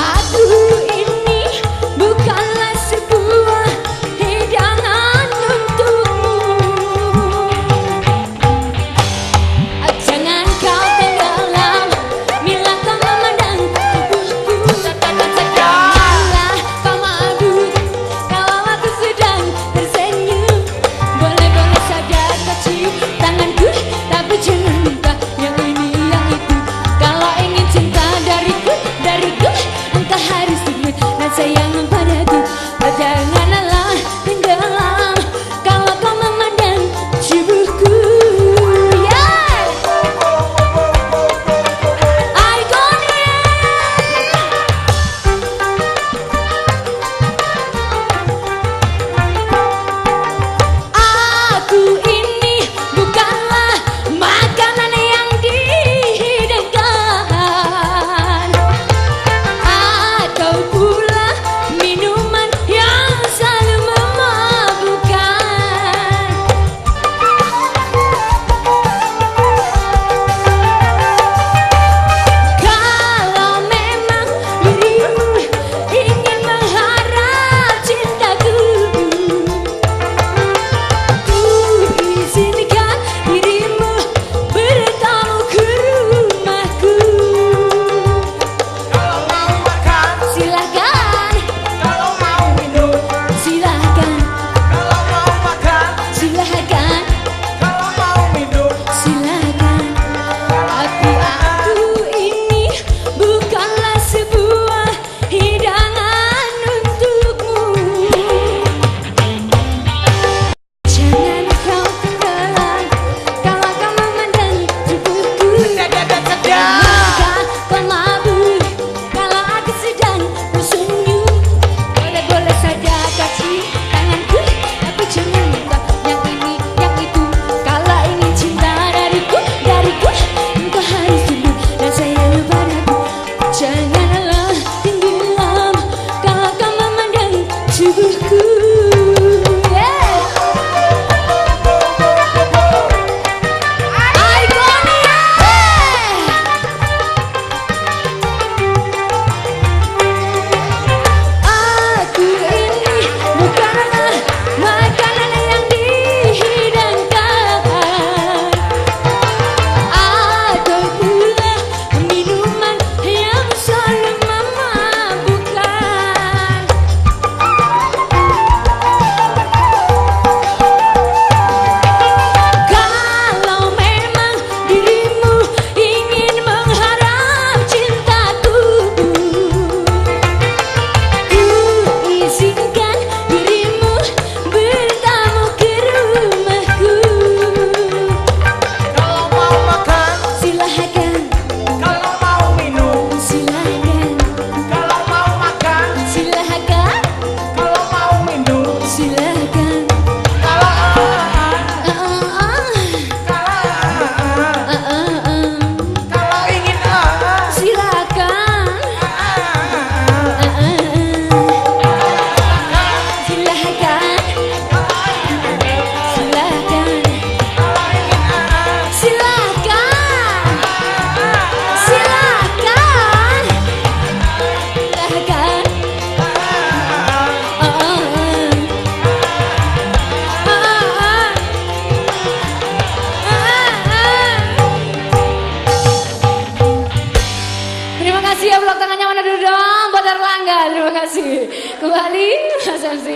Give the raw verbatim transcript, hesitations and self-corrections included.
Aku ini bukanlah sebuah hidangan untukmu. Jangan kau tenggelam bila kau memandang tubuhku. Janganlah kau mabuk kalau aku sedang tersenyum. Boleh-boleh saja kau cium tanganku, tapi jangan minta yang ini, yang itu. Kalau ingin cinta dariku, dariku, engkau harus tunduk dan sayang padaku. Janganlah tenggelam kalau kau memandang tubuhku. Yeah. Iconic. Aku ini bukanlah makanan yang dihidangkan, atau pula minuman yang selalu memabukkan. Kalau memang dirimu ingin mengharap cintaku, ku izinkan dirimu bertamu ke rumahku. Kalau mau makan, silakan. Kalau mau minum, silakan. Kalau mau makan, silakan. Kalau mau minum, silakan. Tapi aku ini bukanlah sebuah hidangan untukmu. Jangan kau tenggelam kalau kau memandang tubuhku. Jangan kau mabuk kalau aku sedang tersenyum. Boleh-boleh saja kau cium tanganku, tapi jangan minta yang ini, yang itu. Kalau ingin cinta dariku, dariku, engkau harus tunduk dan sayang padaku. Janganlah tenggelam kalau kau memandang tubuhku. Yeah. Iconic. Aku ini bukanlah makanan yang dihidangkan, atau pula minuman yang selalu memabukkan. Kalau memang dirimu ingin mengharap cintaku, ku izinkan dirimu bertamu ke rumahku. Kalau mau makan, silahkan. Kalau mau minum, silahkan. Kalau mau makan, silahkan. Kalau mau minum, silahkan. Kalau, ah, ah, ah. Kalau, ah, ah, ah. Kalau ingin, ah, ah. Silakan. Ah, ah, ah, ah. Silakan. Silakan. Silakan. Silakan. Silakan. Terima kasih ya, peluk tangannya mana dulu dong buat Erlangga. Terima kasih. Kembali, Mas M C.